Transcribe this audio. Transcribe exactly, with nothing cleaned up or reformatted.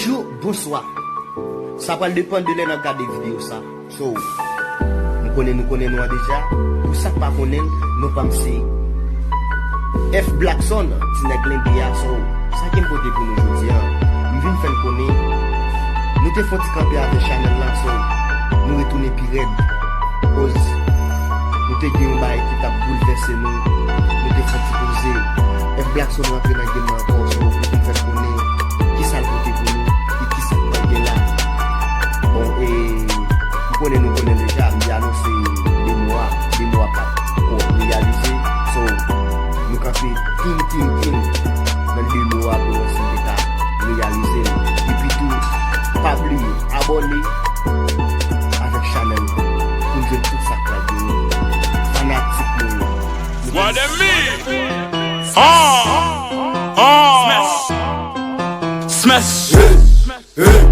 Jou, bonswa. Sa pral depann de lè n ap gade videyo sa. So, m konnen nou konnen non an deja. Pou sa k pa konnen l, non pa m se F Blackson, ti nèg Lenbe a. So, sa ke m pote pou nou jodi a, m vin fè n konnen, nou te fè yon ti kanpe avèk chanèl la. So, nou retounen pi rèd. Koz nou te gen yon bagay ki t ap boulvèse nou. Nou te fè yon ti poze. F Blackson rantre nan game nan ankò. So, pou vin fè n konnen kisa l pote pou nou e kisa k pral gen la. Bon, e, m konnen nou konnen deja, m te anonse de mwa, de mwa pa t ko reyalize. So, nou kanpe tin, tin, tin nan de mwa pou wè si l te ka reyalize l. Epi tou, pa bliye abòne avèk chanèl la pou n jwenn tout sa k pral genyen. Fanatik nou yo. What a me? Ah! Ah! Smash! Smash!